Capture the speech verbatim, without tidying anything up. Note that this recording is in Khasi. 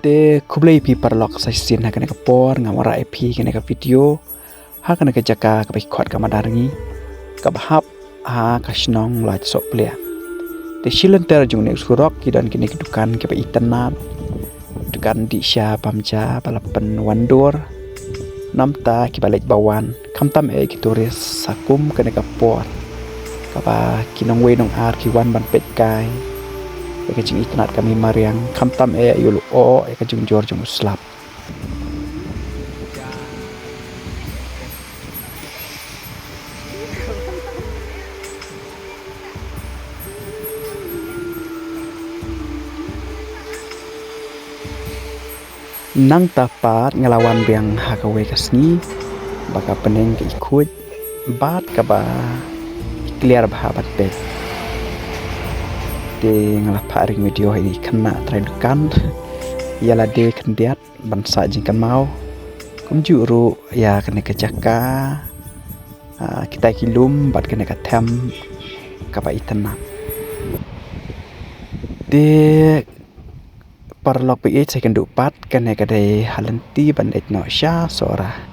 Te khublei phi paralok sa shisien ha kane ka por nga wanrah ïa phi kane ka video ha kane ka jaka kaba i khot ka Madarngi kaba hap ha ka shnong Laitsohpliah. Te shi lynter jong une u surok ki don kine ki dukan kiba itynnat, dukan dih sha bam ja ba la pynwandur, namta kiba leit ba wan, khamtam eh ki tourist sa kum kane ka por kaba ki nongwei nongar ki wan ban peit kai ïa ka jingitynnat ka mei mariang, khamtam eh ïa u lyoh ïa ka jingjur jong u slap. Nangta pat nga la wan biang ha kawei ka sngi ba ka bneng ka i khuid bad kaba i kliar bha bad beit. Te nga la phah ring video ha i khynnah trai dukan ïa lade khyndiat ban sah jingkynmaw, kumjuh ruh ïa kane ka jaka, ah, kitai ki lum bad kane ka them kaba itynnat. Te paralok ba ïeit sa ïakynduh pat, kane ka dei ha lynti ban leit noh sha Sohra.